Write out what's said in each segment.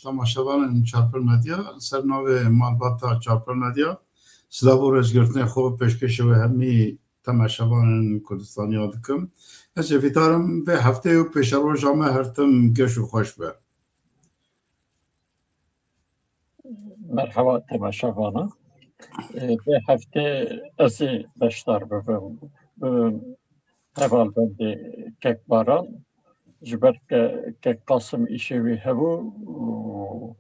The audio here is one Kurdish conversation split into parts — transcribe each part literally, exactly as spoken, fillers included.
Temaşevanên Çarpir Medya, ser navê malbata Çarpir Medya, silav û rêzgirtinê xwe pêşkêşê we hemî temaşevanên Kurdistaniya dikim. Ez êvîdar im vê heftê û pêşeroja me her tim geş û xweş be. Merhaba temaşevana. Ê, vê heftê ez ê beşdar bibim. Bibim hevalbendê Kek Baran. Ji ber ke Kek Qasim îşê wî hebû û,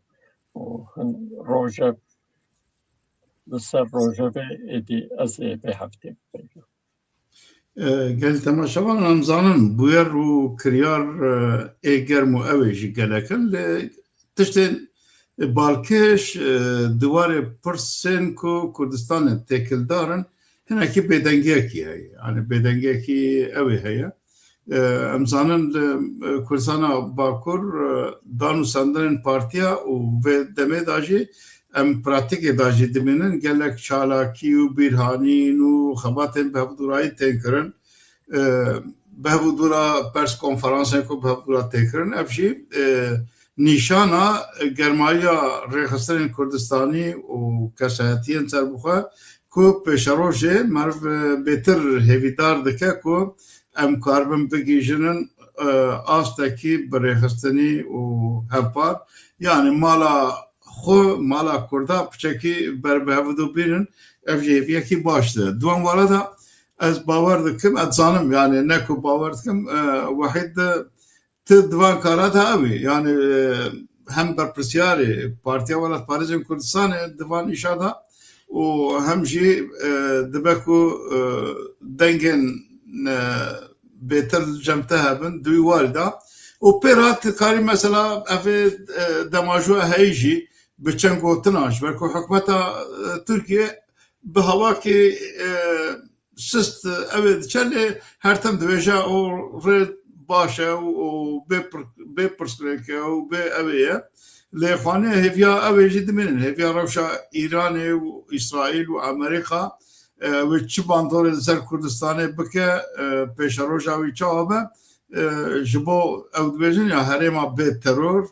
û hin rojev, li ser rojevê êdî ez ê vê heftê bibêjim. E, gelî temaşevan, em zanin bûyer û kiryar, e, ê germ û ew ê jî gelek in. Lê tiştên balkêş, e, di warê pirsên ku Kurdistanê têkildar in, hinekî bêdengiyekî heye. Yani bêdengiyekî ew ê heye. E, em zanin li, e, Kurdistana Bakur, e, dan û sendinên partiya û vê demê de jî em pratîkê de jî dimînin, gelek çalakî û bîrhanîn û xebatên bi hevdûrayî tên kirin. E, bi hevdûra pers konferansên ku bi hevdûra tê kirin, ev jî, e, nîşana germayiya rêxistinên Kurdistanî û kesayetiyên serbixwe ku pêşerojê meriv, e, bêtir hêvîdar dike ku em karibin bigihîjinin, e, astekî bi rêxistinî û hevpar, yani mala xwe, mala Kurda piçekî ber bi hevdu bînin, ev jî hêviyekî baş de. Di wan were de ez bawer dikim, ez dizanim, yani ne ku bawer dikim, e, Wehîd, e, ti di van kara de ew ê, yani, e, hem berpirsiyarê Partiya Welatparêzên Kurdistanê di van îşa de û hem jî, e, dibe ku, e, dengên, e, bêtir li cem te hebin, di wî warî de. Û pê re dikarî mesela ev ê, e, dema ji we heyî jî bi çend gotinan, ji ber ku hikûmeta, e, Tirkiye bi hawakî, e, sist, e, ew ê diçe, lê her tim dibêje û rê baş e û, û bê pir-, bê pirsgirêk e û bê ew ê ye. Lê xanê hêviya ew ê jî dimînin. Hêviya rewşa Îranê û Îsraîl û Amerîka, e, wê çi bandorê li ser Kurdistanê bike, e, pêşeroja wî çawa be, e, ji bo ew dibêjin ya herêma bê teror,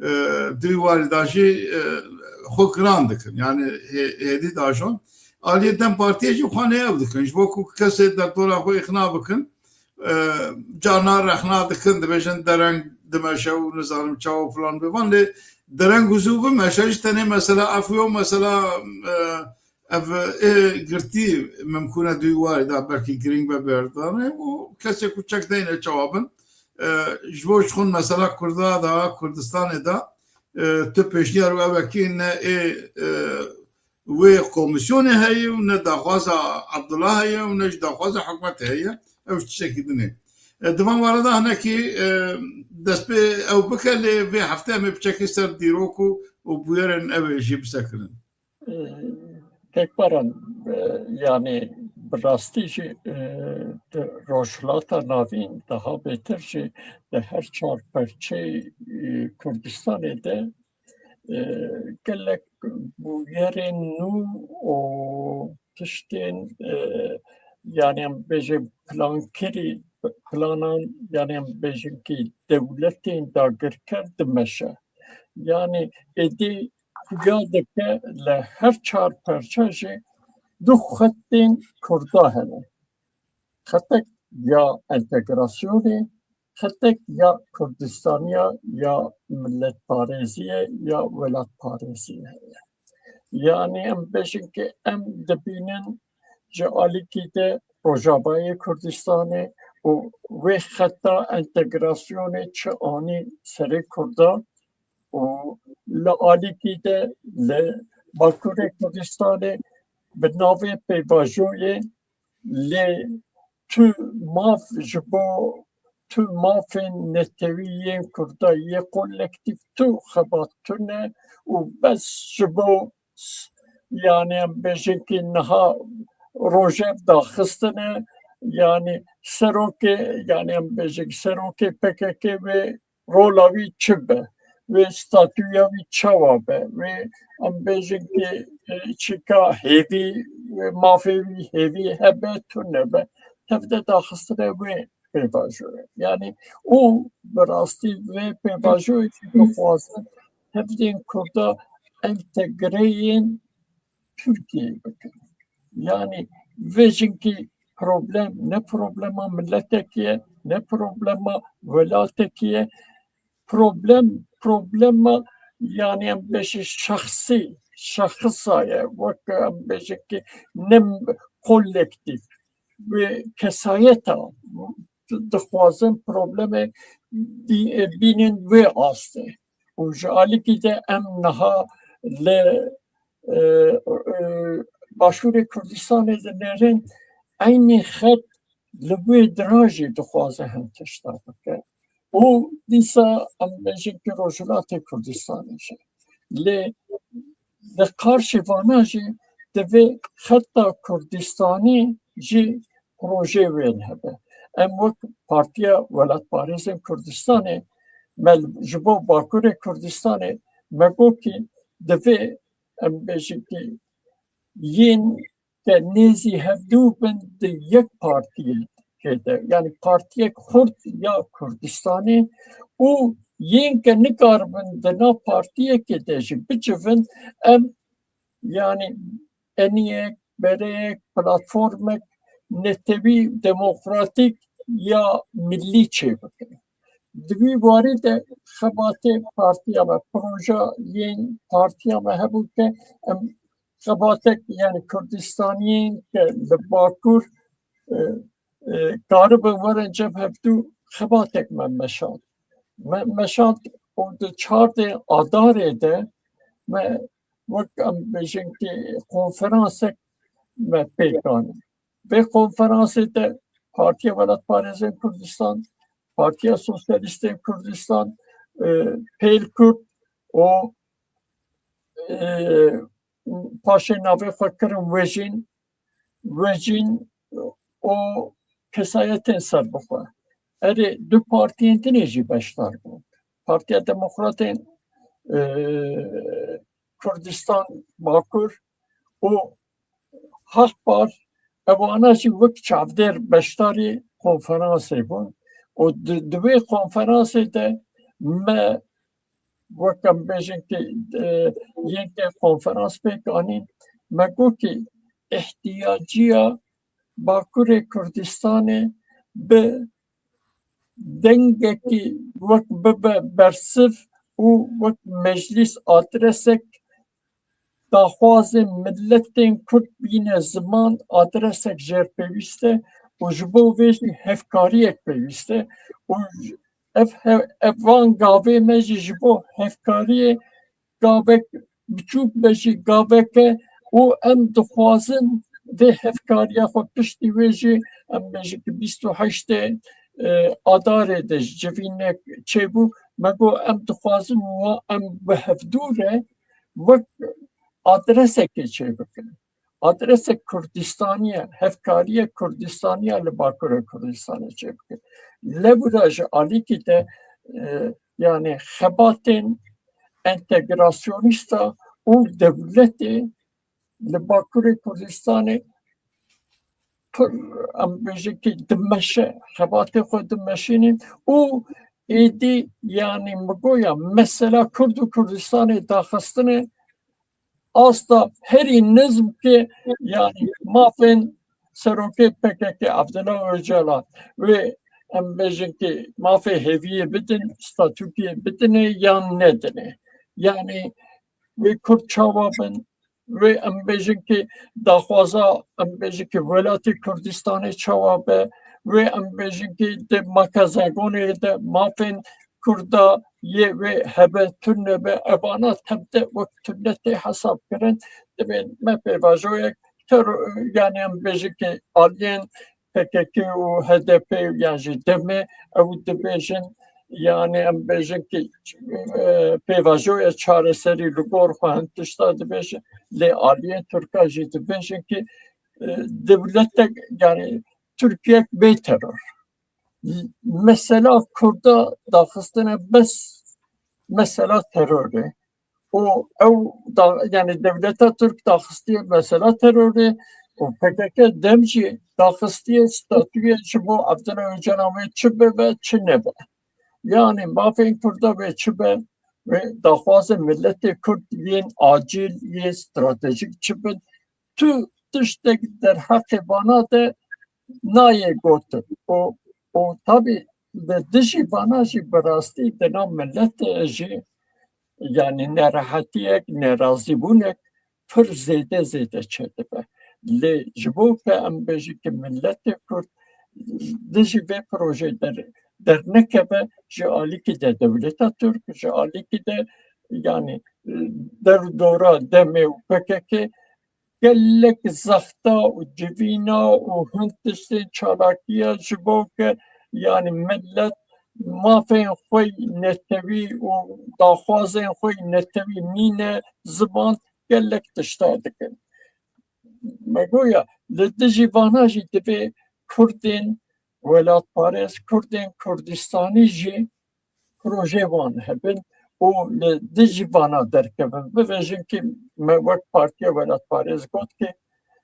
e, di wî warî de jî, e, xwe giran dikin. Yani hê-, hêdî dajon. Aliyê DEM Partiyê jî xanê ew dikin. Ji bo ku kesê derdora xwe îqna bikin, e, carna rexna dikin, dibêjin dereng dimeşe û nizanim çawa filan bivan, lê dereng û zû bimeşe jî tenê mesela efû yo, mesela, e, ev ê girtî mimkûn e di wî warî de belkî girîng be berdane û kesê ku çek deyne çawa bin, e, ji bo ji xwe mesela Kurda da, Kurdistanê de, e, tu pêşniyar û ewekî ne ê, e, wê komîsyonê heye û ne daxwaza Abdullah heye û ne jî daxwaza hikûmetê heye. Ew ji tiştekî din e. E, di van were de hinekî, e, dest pê ew bike, lê vê heftê em ê piçekî ser dîrok û, û bûyerên ew ê jî bisekirin. E, Kekbaran, e, yani bi rastî jî, e, di Rojhilata Navîn daha bêtir jî di her çar perçeyê, e, Kurdistanê de e, gelek bûyerên nû û tiştên, e, yani em bêjin plankirî, planan, yani em bêjin ki dewletên dagirker dimeşe. Yani êdî xuya dike li her çar perçe jî du xetên Kurda hene. Xetek ya entegrasyonê, xetek ya Kurdistaniya ya milletparêziyê ya welatparêziyê heye. Yani em bêjin ki em dibînin ji alîkî de Rojavayê Kurdistanê û wê xeta entegrasyonê çi anî serê Kurda û li alîkî de li Bakurê Kurdistanê bi navê pêvajoyê lê tu maf ji bo tu mafên netewî yên Kurda yê kolektîf tu xebat tune û bes ji bo s-, yani em bêjin ki niha rojev daxistine, yani serokê, yani em bêjin serokê P K K wê rola wî çi be, wê statûya wî çawa be, wê em bêjin ki, e, çika hêvî, wê mafê wî hêvî hebe tune be, tevde daxistine wê pêvajoyê. Yani û bi rastî vê pêvajoyê jî dixwazin tevdên Kurda entegreyên Tirkiyeyê bikin. Yani vê jinkî problem ne problema miletekî ye, ne problema welatekî ye. Problem, problema yani em bêjin şexsî, şexisa ye, wek em bêjin ki ne kolektîf, wê kesayeta dixwazin problemê bînin wê astê. Û ji alîkî de em niha li e, e, Başûrê Kurdistanê dinêrin, eynî xet li wê dirajî dixwaze hin tişta bike. Û dîsa em bêjin ki Rojhilatê Kurdistanê jî. Lê li qarşî vana jî divê xeta Kurdistanî jî projeyê wê hebe. Em wek Partiya Welatparêzên Kurdistanê, me ji bo Bakurê Kurdistanê me got ki divê em bêjin ki yên ke nêzî hevdû bin di yek partiyekê de, yani partiyek xurt ya Kurdistanê û yên ke nikaribin di nav partiyekê de jî bicivin, em yani eniyek, bereyek, platformek netewî demokratîk ya millî çêbikin. Di vî warî de xebatê partiya me, proje yên partiya me hebû ke em xebatek, yani Kurdistaniyên ke li Bakur, e, e, karibin werin cem hevdû xebatek me meşand. Me meşand û di çardê Adarê de me wek em bêjin ki konferansek me pêk anî. Vê konferansê de Partiya Welatparêzên Kurdistan, Partiya Sosyalîstên Kurdistan, e, Pêl Kurd û, e, paşê navê xwe kirin Wejîn, Wejîn û kesayetên serbixwe. Erê, du partiyên dinê jî beşdar bûn. Partiya Demokratên, e, Kurdistan Bakur û Haqpar, ewana jî wek çavdêr beşdarî konferansê bûn. Û di, di wê konferansê de me, wek em bêjin ki, e, yên ke konferans pêk anîn, me got ki ihtiyaciya Bakurê Kurdistanê bi dengekî wek bibe bersiv û wek meclîs adresek daxwazên miletên Kurd bîne ziman, adresek jêrpêwîst e û ji bo vê jî hevkariyek pêwîst e û ev he-, ev van gavê me jî ji bo hevkariyê gavek biçûk be jî gaveke û em dixwazin vê hevkariya xwe piştî wê jî em bêjin ki bîst û heştê, e, Adarê de ji civînek çêbû. Me got em dixwazin wa em bi hevdû re wek adresekê çêbikin. Adresek Kurdistaniye, hevkariye Kurdistaniye li Bakurê Kurdistanê çêbikin. Lewra ji alîkî de, e, yani xebatên entegrasyonîsta û dewletê li Bakurê Kurdistanê pir, em bêjin ki dimeşe, xebatê xwe dimeşînin û êdî, yani mi goya mesela Kurd û Kurdistanê daxistine asta herî nizm ki, yani mafên serokê P K K Abdullah Öcalan wê em bêjin ki mafê hêviyê bidin, statûkê bidinê yan nedinê. Yani wê Kurd çawa bin, wê em bêjin ki daxwaza, em bêjin ki welatê Kurdistanê çawa be, wê em bêjin ki di makazagonê de mafên Kurda yê wê hebe tune be, evana tevde wek tune tê hesab kirin, divê me pêvajoyek ter, yani em bêjin ki aliyên P K K û H D P yan jî demê ew dibêjin, yani em bêjin ki, e, pêvajoya çareserî li gor xwe hin tişta dibêjin, lê aliyên Tirka jî dibêjin ki, e, dewletek, yani Tirkiyek bê teror. Mesela Kurda daxistine bes mesela terorê. û ew da, yani dewleta Tirk daxistiye mesela terorê û P K K dem jî daxistiye statûyê ji bo Abdullah Öcalan wê çi bibe, çi nebe. Yani mafên Kurda wê çi be, Wê daxwazê milletê Kurd yên acîl, yê stratejîk çi bin? Tu tiştek derheqê vana de nayê gotin. Û, û tabî li dijî vana jî bi rastî di nav milletê jî, yanî nerehetiyek, nerazîbûnek pir zêde zêde çêdibe. Lê ji bo ke em bêjin ki milletê Kurd dijî vê projeyê der-, dernekeve, ji alîkî de dewleta Tirk, ji alîkî de, yanî, der û dora demê û P K K gelek zexta û civîna û hin tiştên çalakiya ji bo ke, yanî, millet mafên xwe netewî û daxwazên xwe netewî nîne ziman, gelek tişta dikin. Me goya li dijî vana jî divê Kurdên welatparêz, Kurdên Kurdistanî jî projeyê wan hebin û li dijî vana derkevin. Bibêjin ki me wek Partiya Welatparêz got ki,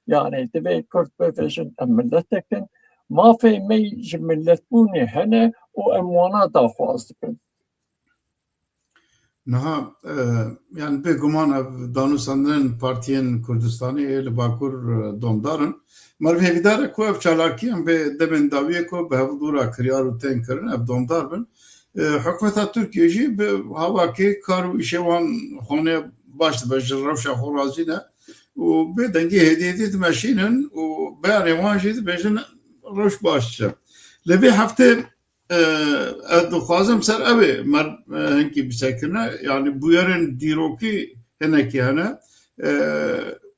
yanî, divê Kurd bibêjin, em miletek in, mafê me ji miletbûnê hene û em wana daxwaz dikin. Niha, e, yani bêguman ev danûstandinên partiyên Kurdistanê yê li Bakur, e, domdar in. Merivê hêvîdar e ku ev çalakî em bê demên dawiyê ku bi hevdû re kiryar û tên kirin, ev domdar bin. E, hikûmeta Tirkiyê jî bi hawakê kar û îşê wan xanê baş dibe, ji rewşa xwe razî ne û bê dengê hêdî hêdî dimeşînin û beyanê wan jî dibêjin rewş baş diçe. Lê vê heftê, e, ez dixwazim ser ew ê me, e, hinkî bisekirine, yanî bûyerên dîrokî hinekî hene, e,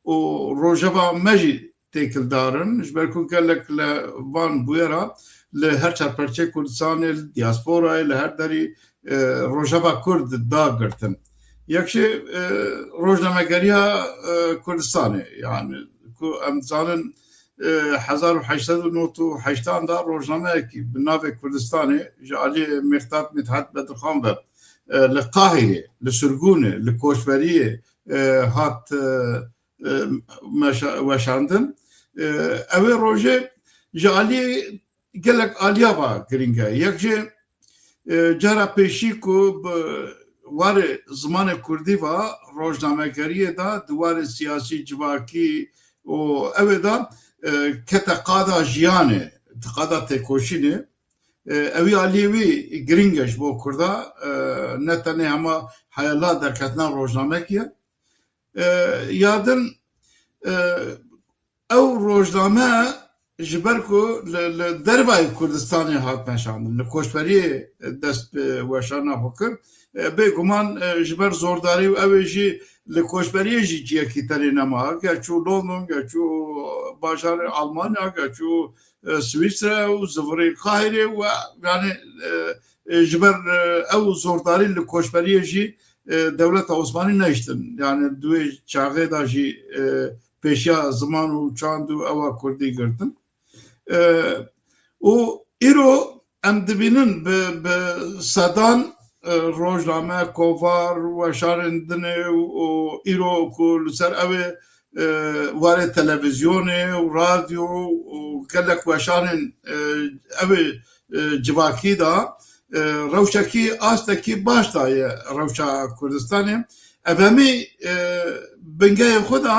û rojeva me jî têkildar in, ji ber ku gelek li van bûyera li her çar perçeyê Kurdistanê, li diasporayê, li her derî, e, rojeva Kurd da girtin. Yek jî, e, rojnamegeriya, e, Kurdistanê, yani ku em dizanin, e, hezar û heşt sed û nod û heştan da rojnameyekî bi navê Kurdistanê ji alî Mîqdad Midhat Bedirxan ve, e, li Qahîrê, li sirgûnê, li koçberiyê, e, hat, e, e, meşa-, weşandin. E, ew ê rojê ji alî gelek aliya ve girîng e. Yek jî, e, cara pêşî ku bi warê zimanê kurdî ve rojnamegeriyê de, di warê siyasî, civakî û ew ê de, e, kete qada jiyanê, di qada têkoşînê. E, ewî aliyê wî girîng e ji bo Kurda. E, ne tenê hema heyala derketina rojnamekî ye. E, ya din, e, ew rojname ji ber ku li, li dervayê Kurdistanê hat meşandin, li koçberiyê dest bi weşana xwe kir, e, bêguman, e, ji ber zordarî û ew ê jî li koçberiyê jî ciyekî tenê nema. Ge çû London, ge çû bajarê Almanya, ge çû, e, Swîsre û zivirî Qahîrê û, e, yani, e, e, ji ber, e, ew zordarî li koçberiyê jî, e, dewleta Osmanî nehiştin. Yani di wê çaxê de jî, e, pêşiya ziman û çand û ewa kurdî girtin. E, û îro em dibînin bi, bi sedan, e, rojname, kovar, weşanên din ê û, û îro ku li ser ew ê, e, warê televîzyonê û radyo û gelek weşanên, e, ew ê, e, civakî de, e, rewşekî, astekî baş daye rewşa Kurdistanê. Ev hemî, e, bingehê xwe de,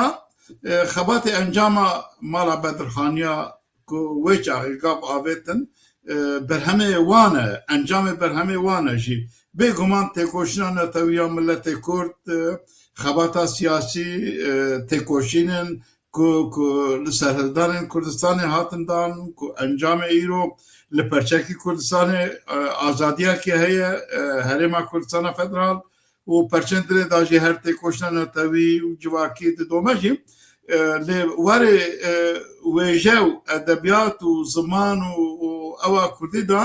e, xebatê encama Mala Bedirxaniya ku wê çaxê gav avêtin, e, berhemê wan e, encamê berhemê wan e jî. Bêguman têkoşîna netewî ya miletê Kurd, e, xebata siyasî, e, têkoşîn in ku, ku li serhildanên Kurdistanê hatin dan, ku encamê îro li perçekî Kurdistanê, e, azadiyekê heye, e, Herêma Kurdistana Federal, û perçên dilê de jî her têkoşîna netewî û civakî didome jî, e, lê warê, e, wêje û edebiyat û ziman û, û ewa kurdî de,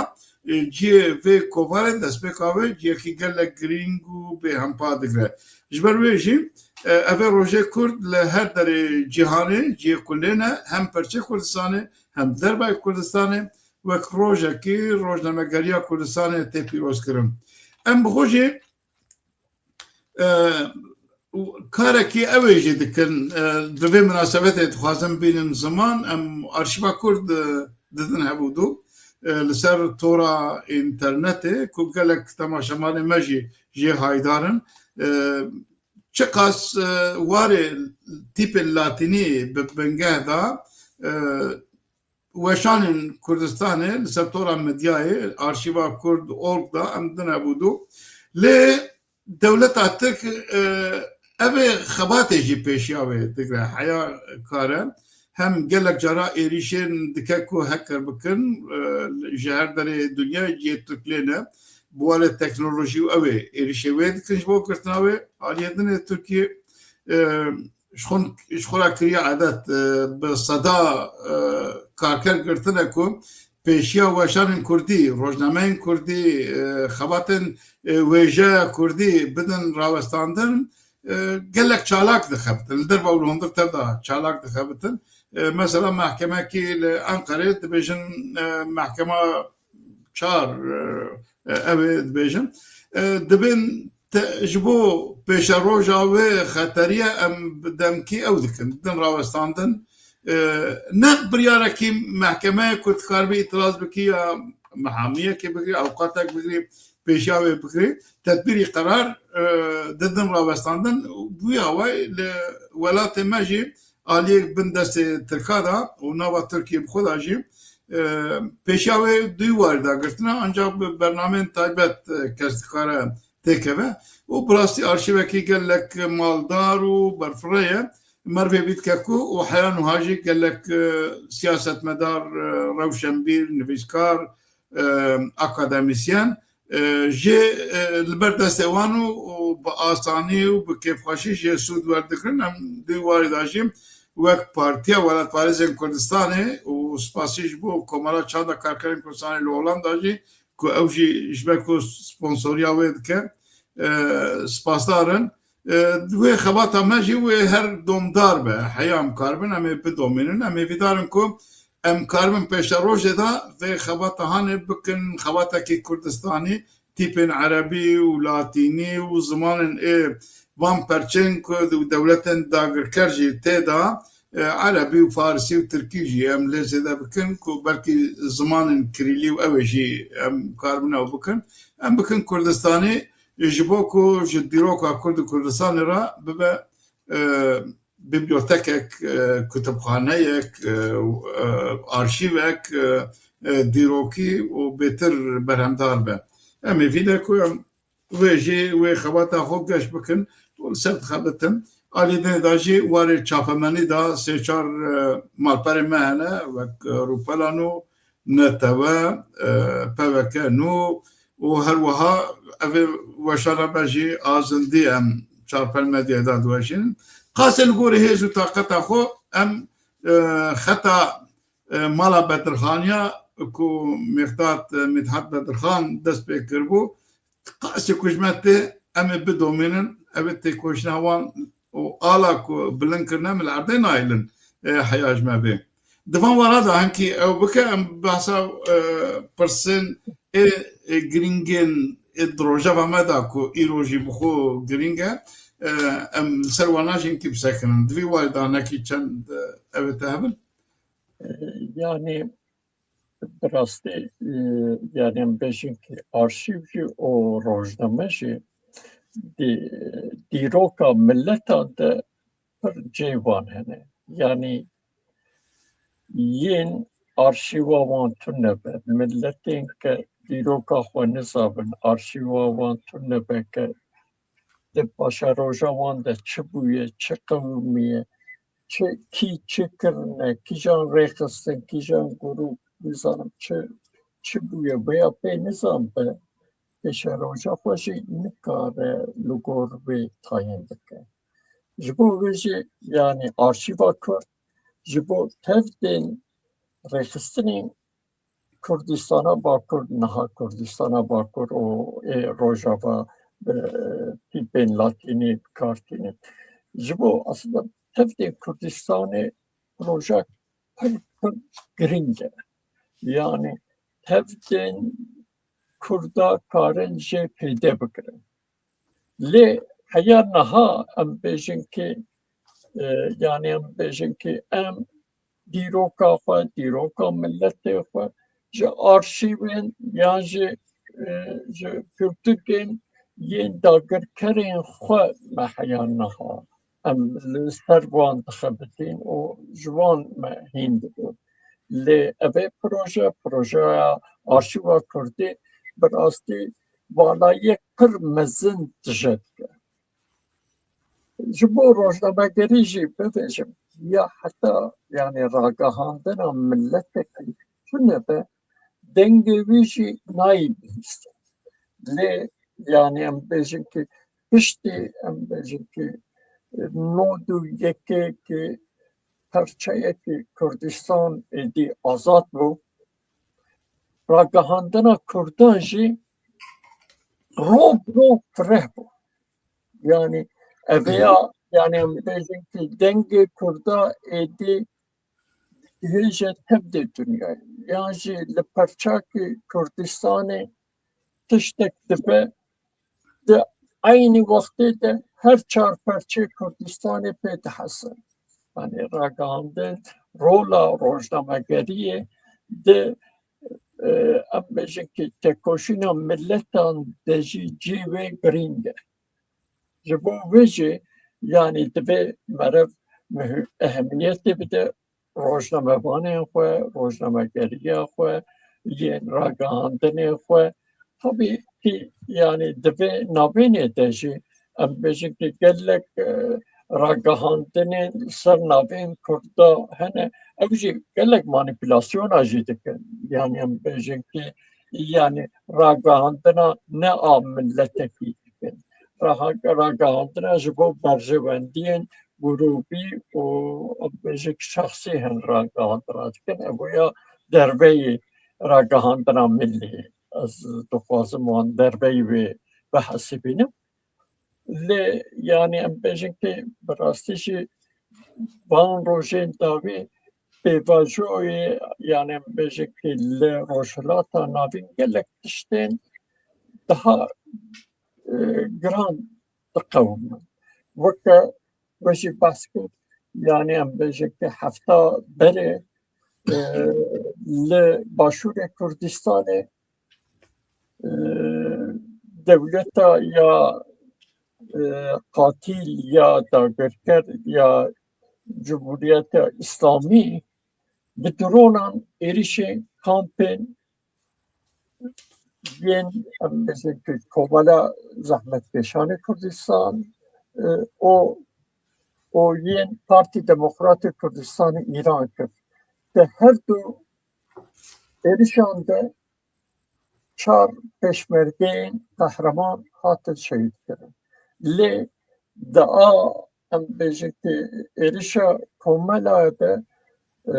e, cihê vê kovarê, destpêka wê cihekî gelek girîng û bêhempa digire. Ji ber wê jî, e, ev ê rojê Kurd li her derê cîhanê cihê ku lê ne, hem perçê Kurdistanê hem dervayê Kurdistanê wek rojekî rojnamegeriya Kurdistanê tê pîrozkirin. Em bi xwe jî, e, û karekî ew ê jî dikin. E, bi vê minasebetê dixwazim bînin ziman, em arşîva Kurd, e, didin hevûdu. e, li ser tora înternetê ku gelek temaşevanê me jî jê haydar in. E, çiqas, e, warê tîpên latînî bi bingeh da, e, weşanên Kurdistanê li ser tora medyayê, arşîva kurd org da em dine bûdû. Lê dewleta Tirk, e, ev ê xebatê jî pêşiya wê digre. Heya kare hem gelek cara êrîşên dike ku hacker bikin, e, ji her derê dinyayê cihê Tirk lê ne. Bi warê teknolojî û ew ê êrîşê wê dikin ji bo girtina wê. Aliyê din ê Tirkiyê, e, ji xwe, ji xwe re kiriye edet, e, bi seda, e, karker girtine ku pêşiya weşanên kurdî, rojnameyên kurdî, e, xebatên, e, wêjeya kurdî bidin rawestandin, e, gelek çalak dixebitin. Li derve û li hundir tev de çalak dixebitin. E, mesela mehkemekî li Enqerê dibêjin, e, mehkema çar, e, e, ew ê dibêjin. E, dibên te, ji bo pêşeroja wê xeteriye em bi demkî ew dikin, didin rawestandin. E, ne biryarekî mehkemeyê ku dikaribî îtiraz bikî ya mihamiyekê bigirî, avukateke bigirî, pêşiya wê bigirî, tedbîrî qerar, e, didin rawestandin. Wî awayî li welatê me jî aliyê bin destê Tirka de û nava Tirkiyê bi xwe de jî, e, pêşiya wê du warî dagirtine, ancak bi bernameyên taybet, e, kes dikare têkeve û bi rastî arşîvekî gelek maldar û berfireh ye. Merivê bîdike ku û heya nuha jî gelek, e, siyasetmedar, e, rewşenbîr, nivîskar, e, akademîsyen, e, jê, e, li ber destê wan û, û bi asanî û bi kêfxweşî jê sûd werdigirin. Em di warî de jî wek Partiya Welatparêzên Kurdistanê û spasî ji bo Komara Çanda Karkerên Kurdistanê li Holanda jî ku ew jî ji ber ku sponsoriya wê dike, e, spasdar in. E, wê xebata me jî wê her domdar be. Heya em karibin, em ê bidomînin. Em ê vîdarin ku em karibin pêşerojê de vê xebata hanê bikin, xebatekî Kurdistanî, tîpên erebî û latînî û zimanên ê van perçên ku dewletên dagirker jî tê de, e, erebî û farisî û tirkî jî em lê zêde bikin ku belkî zimanên kirîlî û ew ê jî em karibin ew bikin. Em bikin Kurdistanî ji bo ku ji dîroka Kurd û Kurdistanê re bibe, e, bibliotekek, e, kutubxaneyek, e, e, arşîvek, e, e, dîrokî û bêtir berhemdar be. Em ê vî de ku em wê jî wê xebata xwe geş bikin û li ser dixebitin. Alî dinê de jî warê çapemenî de sê çar, e, malperê me hene, wek, e, Rûpela Nû, N T W, e, P W K Nû û her wiha ev ê weşana me jî a zindî em Çarpel Medyayê de diweşînin. Qasê li gorî hêz û taqeta xwe em, e, xeta, e, mala Bedirxaniya ku Mîqdat, e, Mîdhat Bedirxan dest pê kiribû, qasê ku ji me tê em ê bidomînin, ev ê têkoşîna wan û ala ku bilind kirine min li erdê nahêlin, e, heya ji me bê. Di van wara de hinkî ew bike, em behsa, e, pirsên ê, ê girîngên ê di rojeva me de ku îro jî bi xwe girîng e, e, em li ser wana jî hinkî bisekinin. Di vî warî de hinekî çend, e, ev ê te hebin? E, yanî bi rastî, e, yanî em bêjin ki arşîv jî û rojname jî di dîroka miletan de pir cihê wan hene. Yanî yên arşîva wan tune be, miletên ke dîroka xwe nizabin, arşîva wan tune be ke di paşeroja wan de çi bûye, çi qewimiye, çi, kî çi kirine, kîjan rêxistin, kîjan grûp, nizanim çi, çi bûye, vêya pê nizanbe, pêşeroja xwe jî nikare li gor vê tayin bike. Ji bo vê jî, yanî arşîva ku ji bo tevdên rêxistinên Kurdistana Bakur, niha Kurdistana Bakur û ê Rojava bi tîpên latînî bi kar tînin. Ji bo aslında tevdên Kurdistanê projek pir, pir giring e. Yanî tevdên Kurda karin jê pêde bigirin. Lê heya niha em bêjin ki, e, yanî em bêjin ki em dîroka xwe, dîroka miletê xwe ji arşîvên yan jî, e, ji pirtûkên yên dagirkerên xwe me heya niha. Em li ser wan dixebitîn û ji wan me hîn dibû. Lê evê proje, projeya Arşîva Kurdî bi rastî valayiyek pir mezin tije dike. Ji bo rojnamegerî jî bibêjim, ya heta, yanî, ragihandina miletekî tune be, dengê wî jî nayê bihîstin. Lê, yanî, em bêjin ki piştî, em bêjin ki nod û yekê ki perçeyekî Kurdistan êdî azad bû, ragihandina Kurdan jî ro bi ro fireh bû. Yanî, ev ya, yanî, em bêjin ki dengê Kurda êdî dihêje tev dê dinyayê. Yan jî li perçakî Kurdistanê tiştek dibe, di eynî wextê de her çar perçê Kurdistanê pê dihesin. Yanî ragihandin rola rojnamegeriyê di, e, em bêjin ki tekoşîna miletan de jî cî wê girîng e. Ji bo vê jî, yanî, divê meriv mihi-, ehemiyetê bide rojnamevanên xwe, rojnamegeriya xwe, yên ragihandinê xwe. Tabî ki, yanî, di vê navînê de jî em bêjin ki gelek, e, ragihandinên ser navên Kurda hene. Ew jî gelek manîpulasyona jî dikin. Yanî, em bêjin ki, yanî, ragihandina ne a miletekî dikin. Raha-, ragihandina ji bo berjewendiyên grûbî û, em bêjin, şexsî hin ragihandina dikin. Ev ya derveyî ragihandina milî. Ez dixwazim wan derveyî wê bihesibînim. Lê, yanî, em bêjin ki bi rastî jî van rojên dawî pêvajoyê, yanî, em bêjin ki li Rojhilata Navîn gelek tiştên daha, e, giran diqewimin. Weke we jî behs kir, yanî, em bêjin ki hefta berê, e, li Başûrê Kurdistanê, e, dewleta ya, e, qatîl ya dagirker ya Cumhuriyeta Îslamî bi dronan êrişên kampên yên, em bêjin ki, Komela Zehmetkêşanê Kurdistan, e, û, û yên Partî Demokratê Kurdistanê Îran kir. Di her du êrişan de çar pêşmergeyên qehreman hatin şehîdkirin. Lê di a, em bêjin ki, êrişa Komela de, e,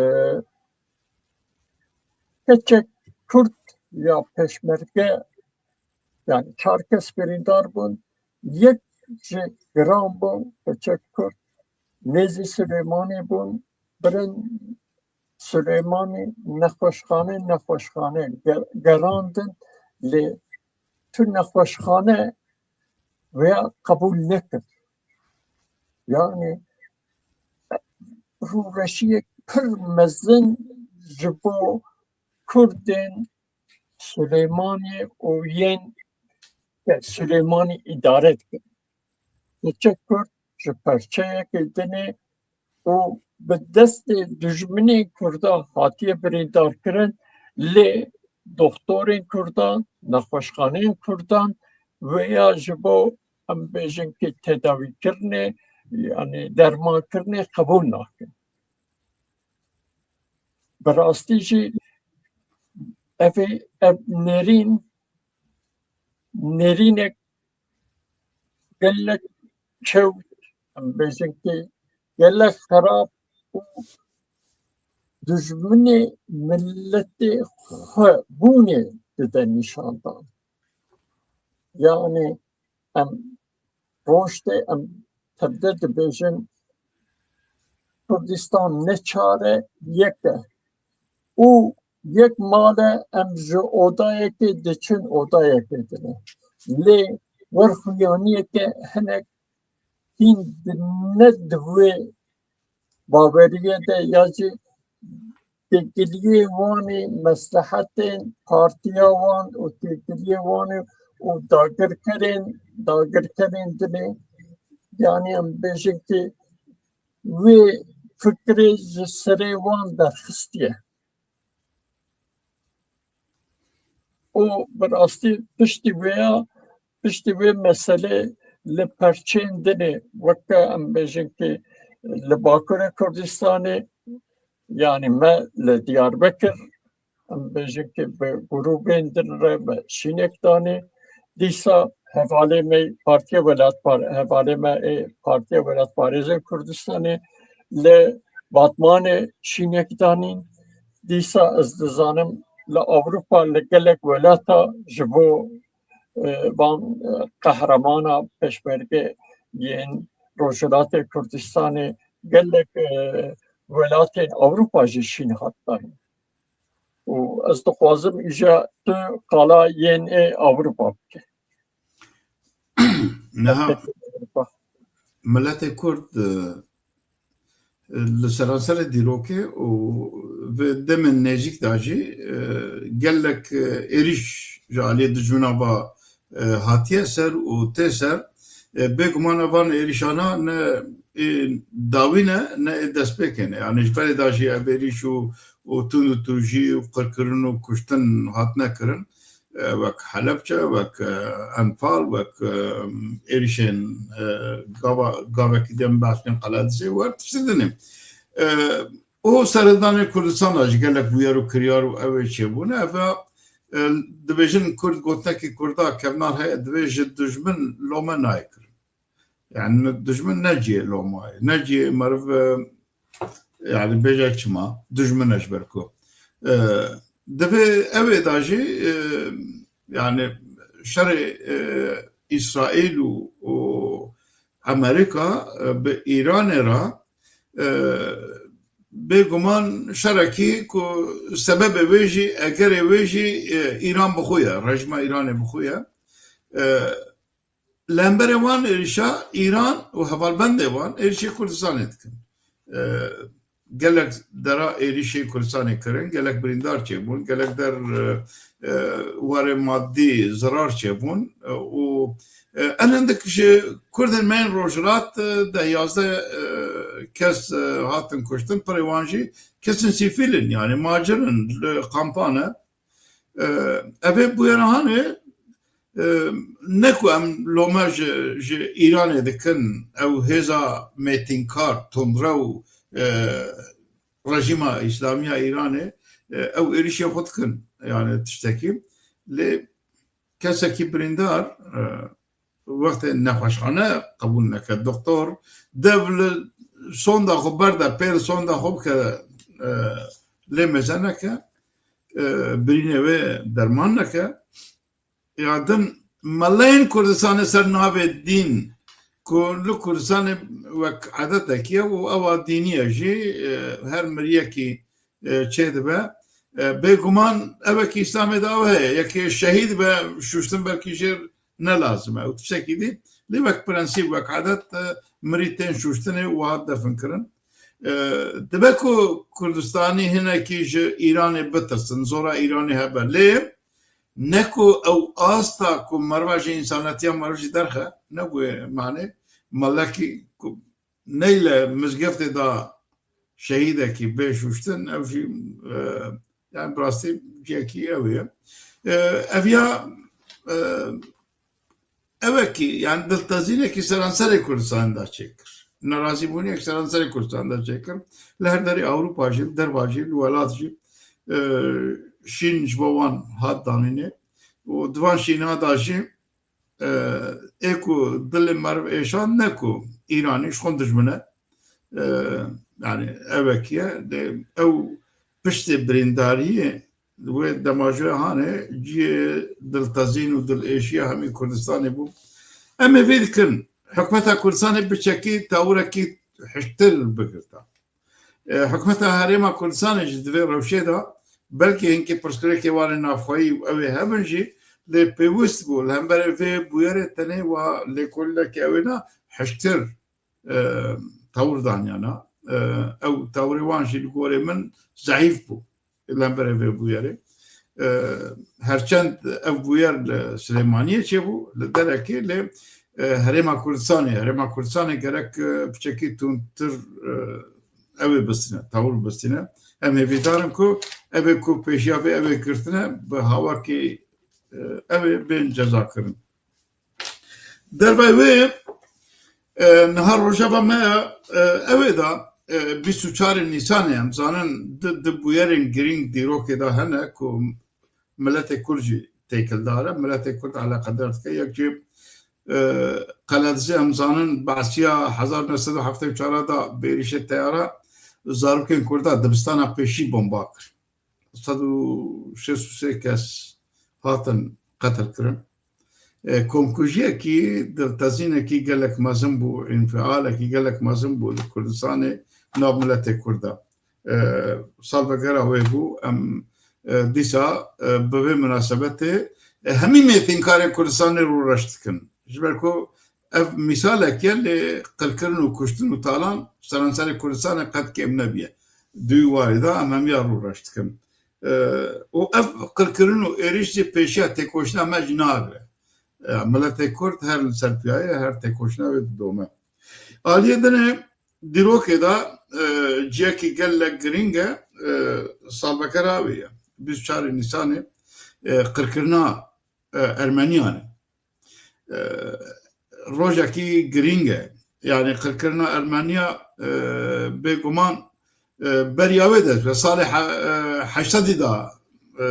keçek Kurd ya pêşmerge, yanî çar kes birîndar bûn, yek jî giran bû, keçek Kurd, nêzî Silêmanî bûn, birin Silêmanî, nexweşxane, nexweşxane ge-, gerandin, lê tu nexweşxane veya qebûl nekir. Yanî rûreşiyek pir mezin ji bo Kurdên Silêmanî û yên, e, Silêmanî îdare dikin. Keçek Kurd ji perçeyekê dinê û bi destê dijminên Kurdan hatiye birîndarkirin, lê doxtorên Kurdan, nexweşxaneyên Kurdan veya ji bo, em bêjin ki, tedawîkirinê, yanî dermankirinê qebûl nakin. Bi rastî jî ev ê, ev nêrîn, nêrînek gelek çewt, em bêjin ki, gelek xerab û dijminê miletê xwe bûnê dide nîşandan. Yanî em roj tê, em tevde dibêjin, Kurdistan ne çar e, yek e. Û yek mal e, em ji odayekê diçin odayekê din e. Lê werxuyaniyeke hinek hîn di-, ne di wê baweriyê de ya jî têkiliyê wan ê meslehetên partiya wan û têkiliyê wan ê û dagirkerên, dagirkerên din ê, yanî em bêjin ki wê fikrê ji serê wan derxistiye. Û bi rastî piştî wê ya, piştî wê meselê li perçên din ê, weke em bêjin ki li Bakurê Kurdistanê, yanî me li Diyarbekir, em bêjin ki bi grûbên din re me şînek danê. Dîsa hevalê me Partiya Welat Par-, hevalê me ê Partiya Welatparêzên Kurdistanê li Batmanê şînek danîn. Dîsa ez dizanim li Ewropa li gelek welata ji bo, e, van, e, qehremana pêşmerge yên Rojhilatê Kurdistanê gelek, e, welatên Ewropa jî şîn hat dayîn. Û ez dixwazim îja tu qala yên ê Ewropa bike. Niha miletê Kurd, e, li seranserê dîrokê û vê demên nêzîk de jî, e, gelek, e, êrîş ji aliyê dijmina va, e, hatiye ser û tê ser. E, bêguman evan êrîşana ne ê dawî ne, ne ê destpêkê ne. Yanî ji berê de jî ev êrîş û, û tund û tûjî û qirkirin û kuştin hatine kirin. E, wek Helebçe, wek, e, Enfal, wek, e, êrîşên, e, gava, gavekî din behs kirin Qeladizê û her tiştê din ê. E, û serhildanên Kurdistan de jî gelek bûyer û kiryar û ew ê çêbûne. Ev e, e, dibêjin Kurd gotinekî Kurda kevnar heye, divê ji dijmin lome nayê kirin. Yani dijmin ne cihê loma ye, ne cihê meriv, e, yani bêje çima, dijmin e ji ber ku. E, divê ew ê de jî, e, yani şerê, e, Îsraîl û, û Amerîka, e, bi Îranê re, e, bêguman şerekî ku sebebê wê jî, egerê wê jî, e, Îran bi xwe ye, rejîma Îranê bi xwe ye. E, li hemberê wan êrîşa Îran û hevalbendê wan êrîşê Kurdistanê dikin. E, gelek dera êrîşê Kurdistanê kirin, gelek birîndar çêbûn, gelek der, e, e, warê madî zirar çêbûn, e, û, e, en hindik ji Kurdên me yên Rojhilat, e, deh yazdeh, e, kes, e, hatin kuştin, pirê wan jî kesên sîfîl in, yani macir in, li kampa ne. E, ev ê bûyera hanê, e, ne ku em lome ji, ji Îranê dikin, ew hêza mêtînkar, tundrew, e, rejîma Îslamiya Îranê, e, ew êrîşê xwe dikin, yani tiştekî. Lê kesekî birîndar, e, wextê nexweşxane qebûl neke, doktor dev li sonda xwe berde, pê li sonda xwe bike, e, lê mêze neke, e, birînê wê derman neke. Ya din meleyên Kurdistanê ser navê dîn ku li Kurdistanê wek edetekî ye û ewa dînî ye jî, e, her miriyekî, e, çêdibe. E, bêguman evekî Îslamê de ew heye. Yekê şehîd be, şuştin belkî jêr ne lazim e. Û tiştekî dî, lê wek prensîp, wek edet, e, mirî tên şuştinê û hat definkirin. E, dibe ku Kurdistanî hinekî ji Îranê bitirsin, zora Îranê hebe. Lê ne ku ew asta ku meriva ji însanetiya meriv jî derxe, ne wê manê, melekî ku ney li mizgeftê de şehîdekî bê şuştin, ew jî, e, yani bi rastî cihekî ew ye. E, ev ya, e, evekî, yani diltezînekî seranserê Kurdistanê de çêkir. Nerazîbûniyek seranserê Kurdistanê de çêkir. Li her derê Ewropa jî, li derva jî, li welat jî, e, şîn ji bo wan hat danînê. Û di van şîna de jî, e, ê ku dilê meriv êşand ne ku Îranî ji xwe dijmin e. E, yani evekî ye. Lê ew piştê birîndariyê wê dema ji wê hanê cihê diltezîn û dilêşiya hemî Kurdistanê bû. Em ê vê dikin. Hikûmeta Kurdistanê bi çekî tawirekî hiştir bigirta. E, hikûmeta Herêma Kurdistanê jî di vê rewşê de belkî hinkî pirsgirêkê wan ê navxweyî û ew ê hebin jî, lê pêwist bû li hemberê vê bûyerê tenê wa lêkolînekî ew ê ne hiştir, e, tewir daniyana. e, ew tewrê wan jî li gorê min zehîf bû li hemberê vê bûyerê. E, herçend ev bûyer li Silêmaniyê çêbû, li derekê lê, e, Herêma Kurdistanê, Herêma Kurdistanê gerek, e, piçekî tundtir, e, ew ê bistîne, tewr bistîne. Em hêvîdar in ku ev ê ku pêşiya vê ew ê girtine bi hawakî, e, ew ê bên cezakirin. Dervey wê, e, niha rojeva me, e, ew ê da, e, bîst û çarê Nîsanê em zanin di, di bûyerên girîng dîrokê de hene ku miletê Kurd jî têkildar e. Miletê Kurd eleqedar dike. Yek jî, e, Qeledizê em zanin behsiya hezar neh sed û heftê û çar de bêrîşê teyara zarokên Kurda dibistana pêşî bomba kir. Sed û şêst û sê kes hatin qetilkirin. E, komkujiyekî, diltezînekî gelek mezin bû, înfialekî gelek mezin bû li Kurdistanê nav miletê Kurd de. E, salvegera wê bû, em, e, dîsa, e, bi vê minasebetê, e, hemî mêtînkarên Kurdistanê rûreş dikin. Ji ber ku ev mîsalek e lê qirkirin û kuştin û talan seranserê Kurdistanê qet kêm nebiye. Dûyî warî de em hemiya rûreş dikin. E, û ev qirkirin û êrîş jî pêşiya têkoşîna me jî nagire. E, miletê Kurd her li ser piya ye, her têkoşîna wê didome. Aliyê din ê dîrokê de, e, ciyekî gelek girîng e, e, salvegera wê ye. Bîst û çarê Nîsanê, e, qirkirina, e, Ermeniyan e. E, rojekî girîng e. Yanî qirkirina Ermeniya, e, bêguman, e, beriya wê dest be. Salê he-, e, heştadî de, e,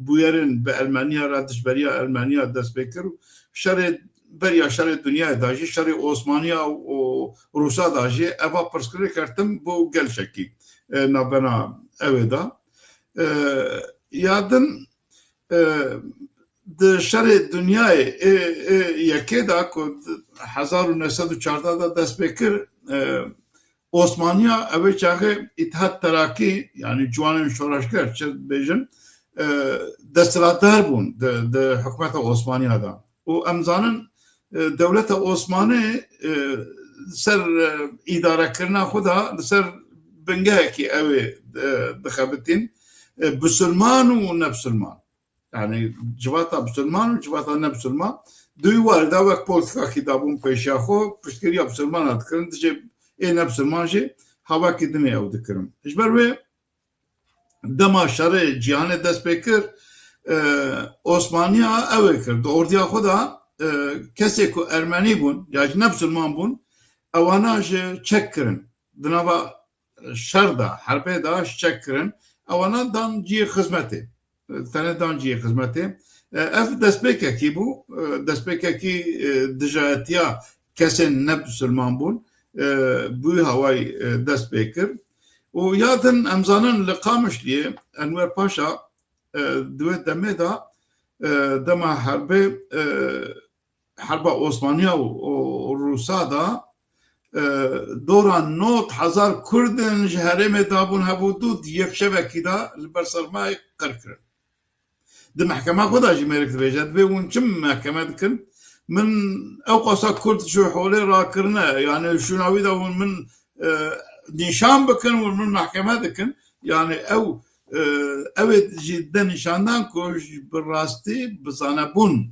bûyerên bi Ermeniya re, dijberiya Ermeniya dest pê kir û şerê, beriya şerê dinyayê de jî, şerê Osmaniya û Rûsa de jî eva pirsgirêk ketin bo gelşekî, e, navbena ew ê de. E, ya din, e, di şerê dinyayê ê, ê yekê de ku hezar û neh sed û çardeh de dest pê kir, e, Osmaniya, ev ê çaxê Îtihad Terakî, yanî ciwanên şoreşger, çi dibêjin, e, desthilatdar bûn di, di hikûmeta Osmaniya de. Û em zanin, e, dewleta Osmanî, e, ser, e, îdarekirina xwe de li ser bingehekî ew ê, e, dixebitîn, e, bisilman û nebisilman. Yanî civata bisilman û civata nebisilman duyî warî de wek politikakî dabûn pêşiya xwe, piştgiriya bisilmana dikirin, dijê ê nebisilman jî hawakî dinê ew dikirin. Ji ber wê dema şerê cîhanê dest pê kir, e, Osmaniya ew ê kir. Di ordiya xwe de, e, kesê ku Ermenî bûn ya jî nebisilman bûn, ewana ji çek kirin. Di nava şer de, herbê de ji çek kirin. Ewana dan cihê xizmetê. Tenê dan cihê xizmetê. E, ev destpêkekî bû. E, destpêkekî, e, dijayetiya kesên ne bisilman bûn. E, bûyî hawayî, e, dest pê kir. Û ya din em zanin li Qamişliyê Enwer Paşa, e, di wê demê de, e, dema herbê, e, herba Osmaniya û, û Rûsa de, e, dora nod hezar Kurdên ji herêmê dabûn hebû dû di yek şevekî de li ber sermayê qir kirin. Di mehkema xwe de jî mêrik dibêje, dibê hûn çi mehkeme dikin? Min ew qasa Kurd ji holê rakirine, yani şûna wî de hûn min, e, nîşan bikin, hûn min mehkeme dikin. Yani ew, e, ew ê jî de nîşandan ku ji bi rastî bi zanebûn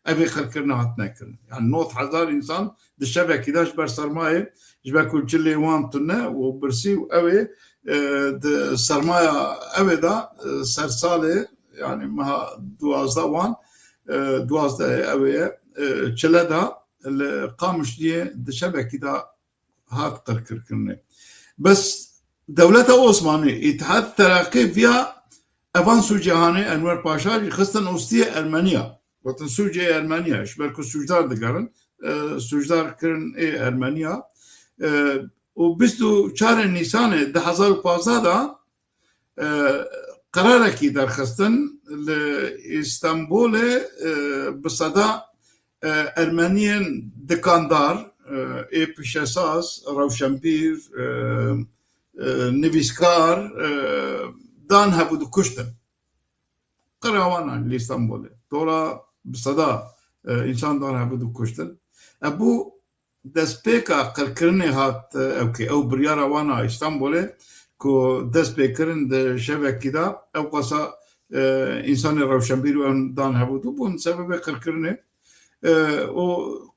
ev ê qirkirina hatine kirin. Yani nod hezar însan di şevekî de ji ber sermayê, ji ber ku cilê wan tune û birsî û ew ê, e, di sermaya ew ê de, e, sersalê, yani meha duwazdeh wan, e, duwazdeh ew ê ye, e, çile de li Qamişliyê di şevekî de hat qirkirkirinê. Bes dewleta Osmanî, Îtihad Terakî viya evan sûcê hanê Enwer Paşa jî xistin ostiyê Ermeniya. Gotin sûcê Ermeniya, ji ber ku sûcdar digerin, e, sûcdar kirin ê Ermeniya. E, û bîst û çarê Nîsanê du hezar û pazdeh de, e, qerarekî derxistin li Îstanbulê, e, bi seda, e, Ermeniyên dikandar, e, ê pîşesaz, rewşenbîr, e, e, nivîskar, e, dan hebû dikuştin. Qira wan li Îstanbulê. Dora bi seda, e, însan dan hebû dikuştin. Ev bû destpêka qirkirinê hat, e, ewkê. Ew biryara wan a Îstanbulê ku dest pê kirin di şevekî de, ew qasa, e, însanê rewşenbîr û ew dan hebû, dû bûn sebebê qirkirinê. E, û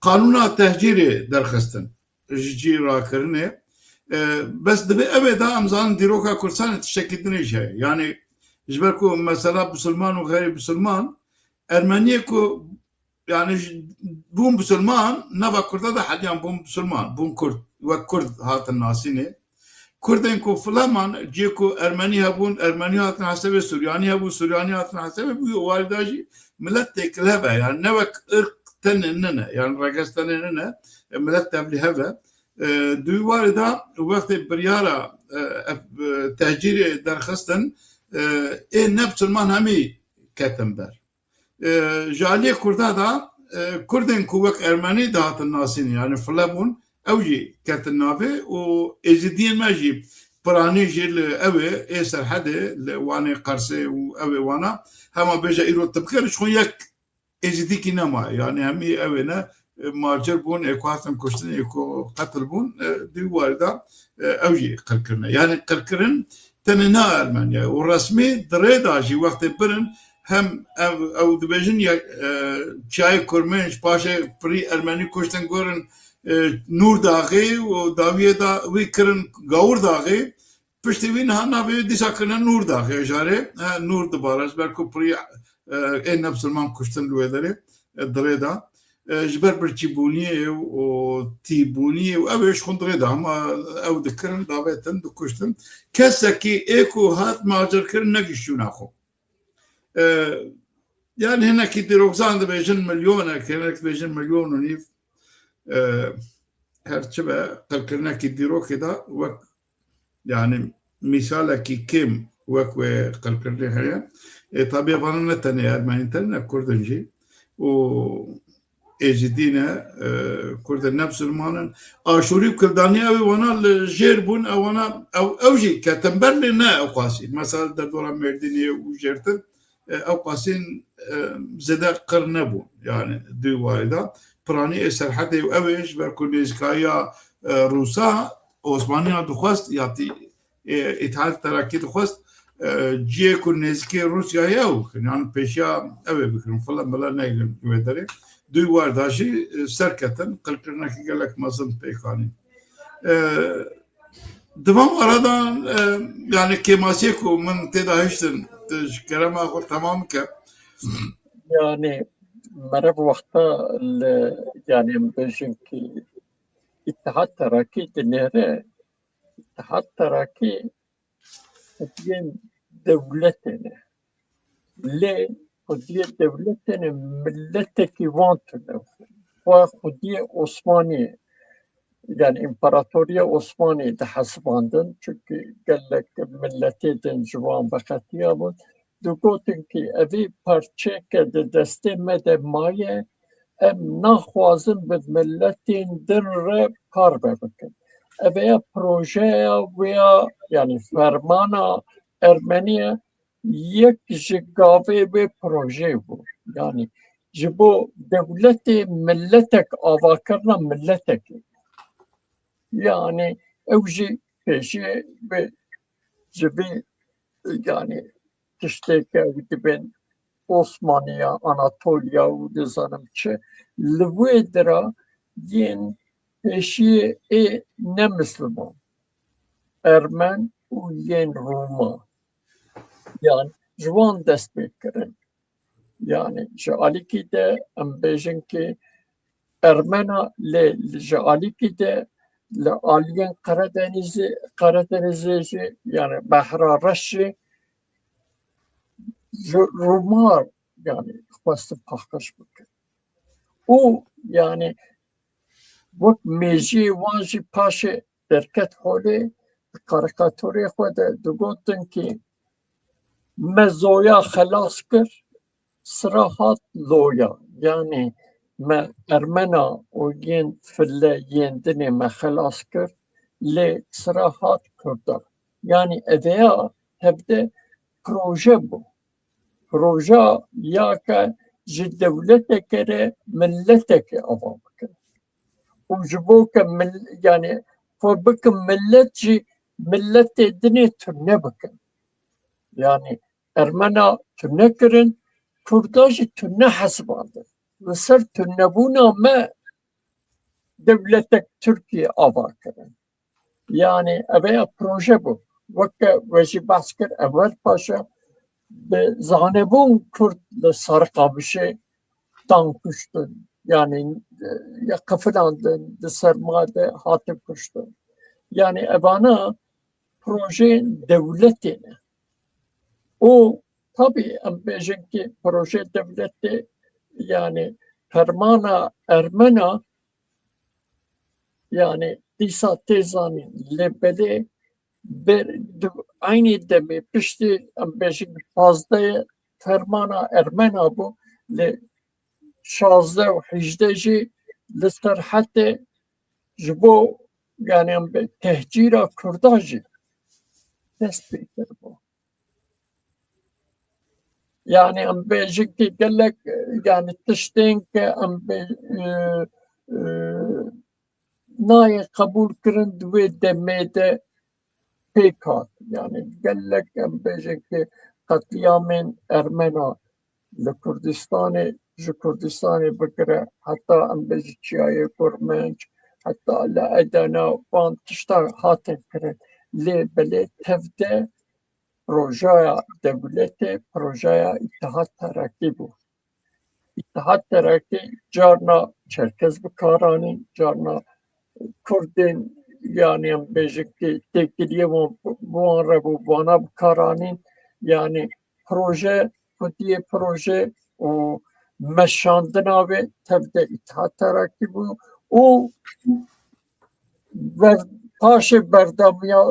qanûna tehcîrê derxistin ji cî rakirinê. E, bes divê ev ê de em zanin dîroka Kurdistanê tiştekî din jî heye. Yanî ji ber ku mesela bisilman û xeyrî bisilman, Ermeniyê ku yani ji, bûn bisilman, nava Kurda da hediyan bûn bisilman, bûn Kurd, wek Kurd hatin nasînê. Kurdên ku fileman, cihê ku Ermenî hebûn, Ermenî hatin hesabê, Suryanî hebû, Suryanî hatin hesabê, bû warîda jî milet têkilhev e. Yani ne wek irq tenê nine, yani regez tenê nine, e, milet tevlîhev e. E, di wî warî de wextê biryara, e, ev, e, tehcîrê derxistin, e, ê ne bisilman hemî ketin ber. E, ji aliyê Kurda de, e, Kurdên ku wek Ermenî dihatin nasîn, yani file bûn, ew jî ketin navê û Êzidiyên me jî piranî jî li ew ê, ê Serhedê, li Wanê, Qersê û ew ê wana, hema bêje îro tu bikir, ji xwe yek Êzidîkî nemaye. Yani hemî ew ê ne, e, macir bûn, ê ku hatin kuştin, ê ku qetil bûn, e, di wî warî de, e, ew jî qirkirine. Yani qirkirin tenê ne Ermeniya û resmî di rê de jî wextê birin hem ev, ew dibêjin ya, e, çiyayê Kurmênc, paşê pirî Ermenî kuştin, gorin, e, Nûr Daxê û dawiyê de wî kirin Gawir Daxê. Piştî wî niha navê wî dîsa kirine Nûr Daxê jarê. He, Nûr dibare, ji ber ku pirî, e, ê ne bisilman kuştin li wê derê, e, di rê de. E, ji ber birçîbûniyê û tîbûniyê û ew ê ji xwe di rê de hema ew dikirin, davêtin, dikuştin. Kesekî ê ku hat macirkirin negihîşt şûna xwe. E, yani hinekî dîrokzan dibêjin milyonek, hinek dibêjin milyon û nîv. E, her çi be, qirkirinekî dîrokê de wek, yani mîsalekî kêm wek wê qirkirinê heye. E, tabiya vana ne tenê Ermenî, tenê Kurdin jî û Êzidî ne, e, Kurdên ne bisilman in. Aşûrî û Kildanî ew ê wana li jêr bûn, ew wana, ew, ew jî ketin ber lê ne ew qasî. Mesela li derdora Mêrdînê û jêrtir, e, ew qasîn, e, zêde qir nebûn. Yani di wî warî de piranî ê Serhedê û ew ê ji ber ku nêzîkayiya, e, Rûsa, Osmaniya dixwest, ya tî, e, Îtîhad Terakî dixwest, e, cihê ku nêzîkî Rûsyayê ew bikin, yani pêşiya ew ê bikin, file mile neynin wê derê. Di wî warî de jî, e, serketin, qirkirinekî gelek mezin pêk anîn. E, di van wara de, e, yani kêmasiyê ku min tê de hiştin, tu ji kerema xwe temam bike. Yani meriv wexta li, yani em bêjin ki Îtîhad Terakî dinêre, Îtîhad Terakî xwediyên dewletê ne. Lê xwediyê dewletê ne, miletekî wan tune. Xwe xwediyê Osmanî, yani Împaratoriya Osmanî dihesibandin, çunkî gelek miletê din ji wan veqetiyabûn. Digotin ki evî parçeyeke di destê me de maye, em naxwazin bi miletên din re parve bikin. Ev ya projeya wê ya, yani fermana Ermeniye yek ji gavê wê projeyê bû. Yani ji bo dewletê miletek avakirina miletekê. Yani ew jî pêşî wê ji vê, yani tiştê ke ew dibên Osmaniya, Anatoliya û dizanim çi, li wê dira yên pêşiyê ê ne Misliman, Ermen û yên Rûma, yan ji wan dest pê kirin. Yani ji alîkî de em bêjin ki Ermena, lê ji alîkî de li aliyên Qeredenîzê, Qeredenîzê jî, yani Behra Reş jî ji Rûmar, yani xwestin paqij bikin. Û yani wek mêjiyê wan jî paşê derket holê, di karîkaturê xwe de digotin ki me Zoya xelas kir, sira hat Loya. Yani me Ermena û yên file yên dinê me xelas kir, lê sira hat Kurda. Yani eveya hevde proje bû. Proja ya ke ji dewleteke re mileteke ava bikin. û ji bo ke mil-, yani xwe bikin millet jî milletê dinê tune bikin. Yani Ermena tune kirin, Kurda jî tune hesibandin. Li ser tunebûna me dewletek Tirkiye ava kirin. Yani eveya proje bû. Weke we jî behs kir, Enver Paşa bi zanebûn Kurd li Sarikamişê dan kuştin. Yani, e, ya qifilandin, di serma de hatin kuştin. Yani evana projeyên dewletê ne. Û tabî em bêjin ki proje dewletê, yani fermana Ermena, yani dîsa tê zanîn, lê belê ber di eynî demê piştî em bêjin pazdeh fermana Ermena bû, lê şazdeh û hejdeh jî li Serhetê ji bo, yani em bê tehcîra Kurda jî dest pê kiribû. Yani em bêjin ki gelek, yani tiştên ke em bê, e, e, nayê qebûl kirin di wê demê de pêk hat. Yani gelek em bêjin ki qetlîamên Ermena li Kurdistanê, ji Kurdistanê bigire heta em bêjin Çiyayê Kurmenc, heta li Edena, van tişta hatin kirin. Lê belê tev de projaya dewletê, projaya Îttihat Terakî bû. Îttihat Terakî carna Çerkez bi kar anîn, carna Kurdên, yani em bêjin ki têkiliyê wan, bi wan re bû, vana bi kar anîn. Yani proje, xwediyê proje û meşandina wê tev de Îttihat Terakî bû û ber-, paşê berdewamiya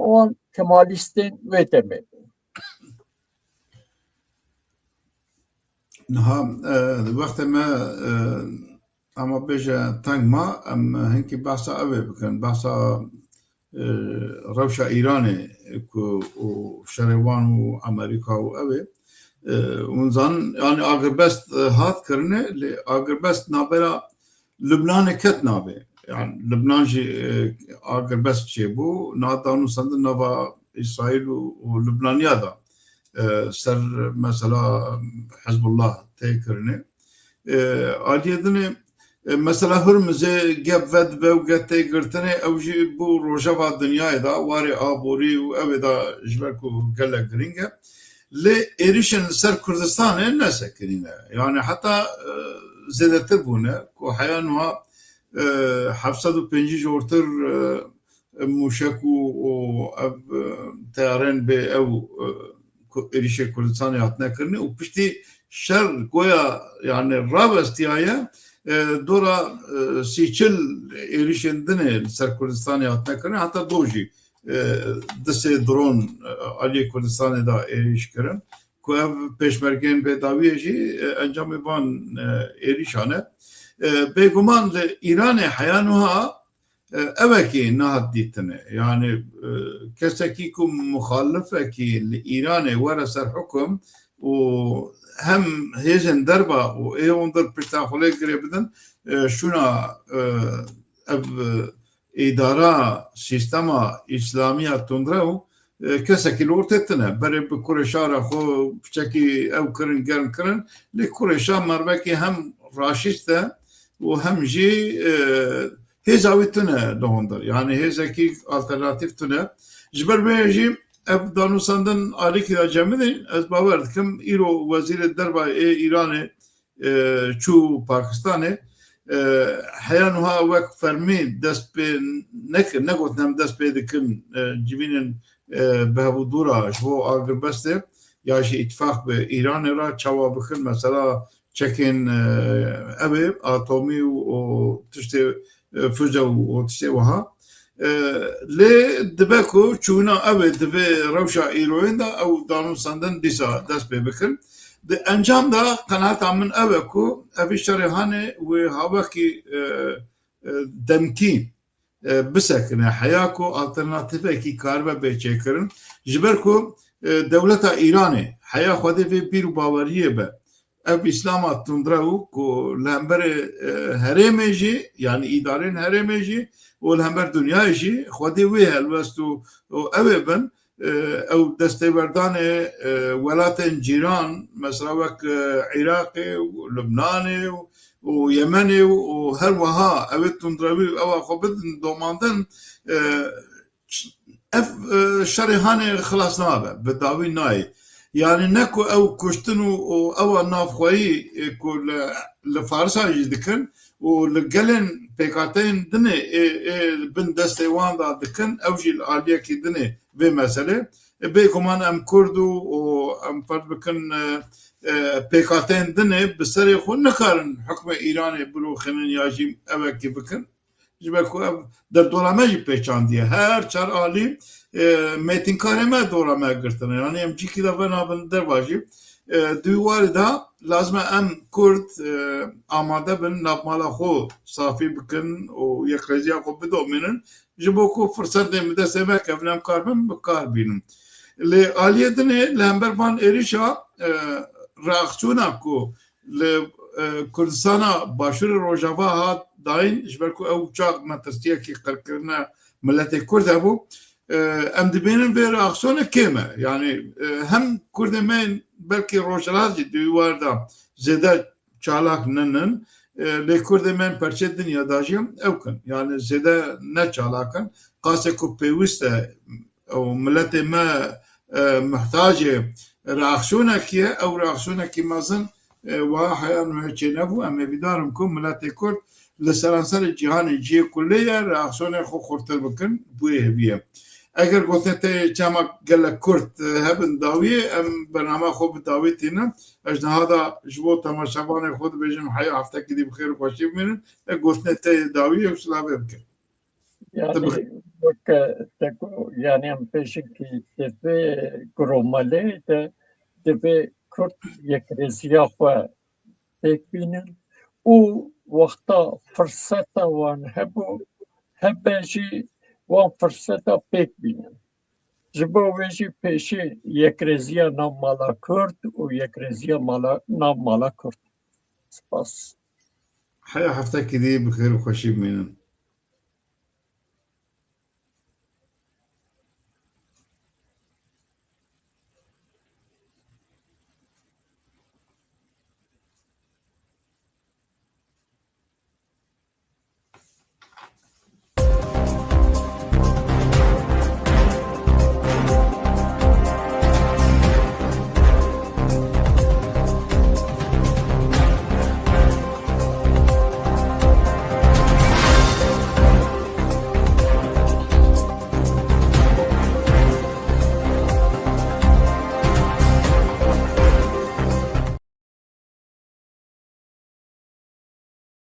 wan Kemalîstên wê demê bû. Niha, e, wextê me, e, ama bêje teng ma, em hinkî behsa ew ê bikin, behsa, e, rewşa Îranê ku û şerê wan û Amerîka û ew ê, e, hûn zanin, yani agirbest, e, hat kirine, lê agirbest navbera Lubnanê ket navê. Yani Lubnan jî, e, agirbest çêbû, niha danûstandin nava Îsraîl û, û Lubnaniya da, e, ser mesela Hizbullah tê kirinê. E, aliyê dinê, e, mesela Hurmizê gep vedibe û get tê girtinê, ew jî bû rojeva dinyayê da, warê aborî û ew ê da ji ber ku gelek girîng e. Lê êrişên li ser Kurdistanê nesekinîne. Yani heta, e, zêdetir bûne ku heya niha, e, heft sed û pêncî jortir, e, mûşek û, û ev, e, teyarên bê ew, e, ku êrişê Kurdistanê hatine kirinê û piştî şer goya yani rawestiyaye, e, dora, e, sî çil êrişên dinê li ser Kurdistanê hatine kirinê, heta do jî e, du sê dron, e, aliyê Kurdistanê de êrîş kirin, ku ev pêşmergeyên bêdawiyê jî, e, encamê van, e, êrîşan e. E, bêguman li Îranê heya nuha, e, evekî nehat dîtine. Yani, e, kesekî ku muxalifekî li Îranê were ser hukum û hem hêzên derva û ê hundir pişta xwe lê girê bidin, e, şûna, e, ev, e, îdara, sîstema îslamiya tundrew, e, kesekî li ortê tune. Berê bi kurê şara xwe piçekî ew kirin, germ kirin. Lê kurê şa mervekî hem raşîst e û hem jî, e, hêza wî tune li hundir. Yani hêzekî alternatîf tune. Ji ber vê jî ev danûstandin alîkî de cemidîn, ez bawer dikim îro wezîrê derva ê Îranê e, çû Pakistanê. E, heya nuha wek fermî dest pê nekir, negotin em dest pê dikin, e, civînên, e, bi hevdû re ji bo agirbestê ya jî îtifaq bi Îranê re çawa bikin, mesela çekên, e, ev ê atomî û, û tiştê, e, füze û, û tiştê wiha. E, lê dibe ku çûna ev ê di vê rewşa îroyên de ew danûstandin dîsa dest pê bikin. Di encam de qenaeta min ew e ku evî şerê hanê wê hawekî, e, e, demkî, e, bisekine, heya ku alternatîfekî karibe bê çêkirin. Ji ber ku, e, dewleta Îranê heya xwedê vê bîr û baweriyê be, ev îslama tundrew ku li hemberê, e, herêmê jî, yanî îdarên herêmê jî û li hember dinyayê jî xwedî wê helwest û, û ew ê bin, e, ew destêwerdanê, e, welatên cîran, mesela wek, e, Iraqê û Lubnanê û, û Yemenê û, û her wiha ew ê tundrewî û ewa xwe bidin domandin, e, ev, e, şerê hanê xilas nabe, bi dawî nayê. Yanî ne ku ew kuştin û, û ewa navxweyî, e, ku li, li Farisa jî dikin û li gelên pêkhateyên dinê ê, ê bin destê wan de dikin, ew jî li aliyekî dinê vê meselê. E, bêguman em Kurd û, û em ferd bikin, e, e, pêkhateyên dinê bi serê xwe nikarin hukmê Îranê biroxînin ya jî evekî bikin. Ji ber ku ev derdora me jî pêçandiye. Her çar alî, e, mêtinkarê me dora me girtine. Yanî em cîkî de venabin derva jî. E, di wî warî de lazim e em Kurd, e, amade bin navmala xwe safî bikin û yekrêziya xwe bidomînin. Ji bo ku firsendên bi destê me kevin em kar bin bi kar bînin. Lê aliyê dinê li hember van êrişa, e, reaksiyona ku li, e, Kurdistana Başûrê Rojava hat dayîn, ji ber ku ew çax metirsiyekî qirkirine miletê Kurd hebû, e, em dibînin vê reaksiyonê kêm e. Yanî, e, hem Kurdê me yên belkî rojhilat jî di wî war de zêde çalak ninin, e, lê Kurdê me yên perçê dinya de jî ew kin. Yanî zêde ne çalak in. Qasê ku pêwîst e û miletê me, e, muhtacê reaksiyonekî ye, ew reaksiyonekî mezin, e, wiha heya nû çênebû. Em hêvîdar in ku miletê Kurd li seranserê cîhanê cihê ku lê ye, reaksiyonê xwe xurtir bikin, bi wê hêviyê. Eger gotinê te yê çema gelek Kurd, e, hebin dawiyê, em bernama xwe bi dawî tînin. Ez niha da ji bo temaşevanê xwe dibêjim, heya heftekî dî bi xêr û xweşî bimînin. E, gotinê te yê dawiyê û silavê bikin. Yanî weke te ku, yanî em pêşekî divê giromelê de divê Kurd yekrêziya xwe pêk bînin û wexta firseta wan hebû, hebe jî wan firseta pêk bînin. Ji bo wê jî pêşî yekrêziya nav mala Kurd û yekrêziya mala, nav mala Kurd. Spas. Heya heftekî dî bi xêr û xweşî bimînin.